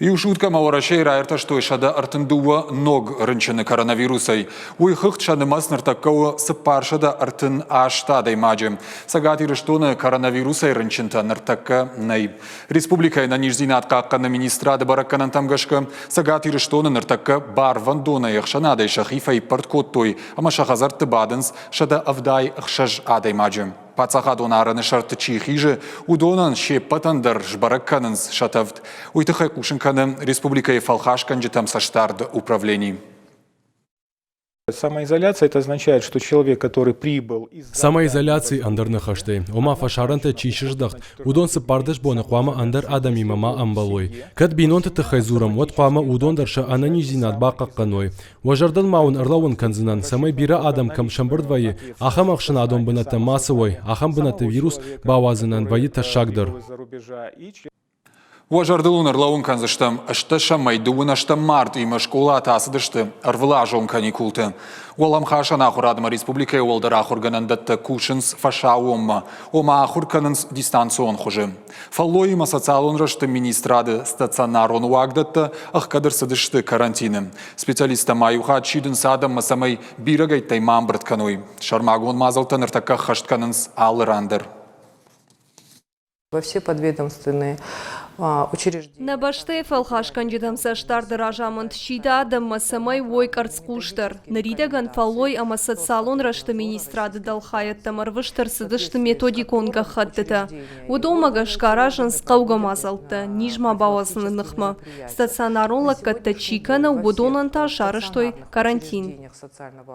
Иу суткӕмӕ Уӕрӕсейы раиртӕстой 132 ног рынчыны коронавирусӕй. Уый хыгъд сӕ нымӕц ныртӕккӕ у 438 адӕймаджы. Цӕгат Ирыстоны коронавирусӕй рынчынтӕ ныртӕккӕ нӕй. Республикӕйы ӕнӕниздзинад хъахъхъӕныны министрады бӕрӕггӕнӕнтӕм гӕсгӕ, Цӕгат Ирыстоны ныртӕккӕ барвӕндонӕй ӕхсӕнадӕй сӕхи фӕиппӕрд кодтой ӕмӕ сӕ хӕдзӕртты бадынц 176 адӕймаджы. Паддзахадон арӕны сӕрты чи хизы, уыдонӕн се ппӕтӕн дӕр сбӕрӕг кӕнынц сӕ тӕвд. Уый тыххӕй хъусын кӕны республикӕйы фӕлхасгӕнджытӕм цӕстдарды управлени. Самоизоляция это означает, что человек, который прибыл из Самоизоляци ӕндӕр ныхӕстӕй, ома фӕсарӕнтӕ чи сыздӕхт, уыдон 14 боны хъуамӕ ӕндӕр адӕмимӕ ма ӕмбӕлой. Кӕд бинонты тыххӕй дзурӕм, уӕд хъуамӕ уыдон дӕр сӕ ӕнӕниздзинад бахъахъхъӕной. Уӕ зӕрдыл ма уын ӕрлӕууын кӕндзынӕн, цӕмӕй бирӕ адӕм кӕм сӕмбырд вӕййы, ахӕм ӕхсӕнадон бынӕттӕм ма цӕуой, ахӕм бынӕтты вирус бауадзынӕн вӕййы тӕссагдӕр. Уӕ зӕрдыл уын ӕрлӕууын кӕндзыстӕм, ӕстдӕсӕмӕй дыууын ӕстӕм мартъимӕ скъолаты ацыдысты ӕрвылазон каникулты. Уӕлӕмхасӕн ахуырадмӕ республикӕйы уӕлдӕр ахуыргӕнӕндӕттӕ кусынц фӕсаууонмӕ, ома ахуыр кӕнынц дистанцион хуызы. Фӕллойимӕ социалон рӕзты министрады стационарон уагдӕттӕ ӕхгӕд ӕрцыдысты карантины. Специалисттӕ ма иу хатт сидынц адӕммӕ, цӕмӕй бирӕгӕйттӕй ма ӕмбырд кӕной. Сӕрмагонд мадзӕлттӕ ныртӕккӕ ӕххӕст кӕнынц алы ран дӕр. Во все подведомственные учреждения. Нӕ бӕстӕйы фӕлхасгӕнджытӕм цӕстдарды разамынд сиды адӕммӕ, цӕмӕй уой къӕрцхъусдӕр. Ныридӕгӕн фӕллой ӕмӕ социалон рӕзты министрады дӕлхайӕдтӕм ӕрвыст ӕрцыдысты методикон гӕххӕттытӕ. Уыдонмӕ гӕсгӕ аразынц хъӕугӕ мадзӕлттӕ низ ма бауадзыны ныхмӕ. Стационарон лӕггӕдтӕ чи кӕны, уыдонӕн та сарӕзтой карантин.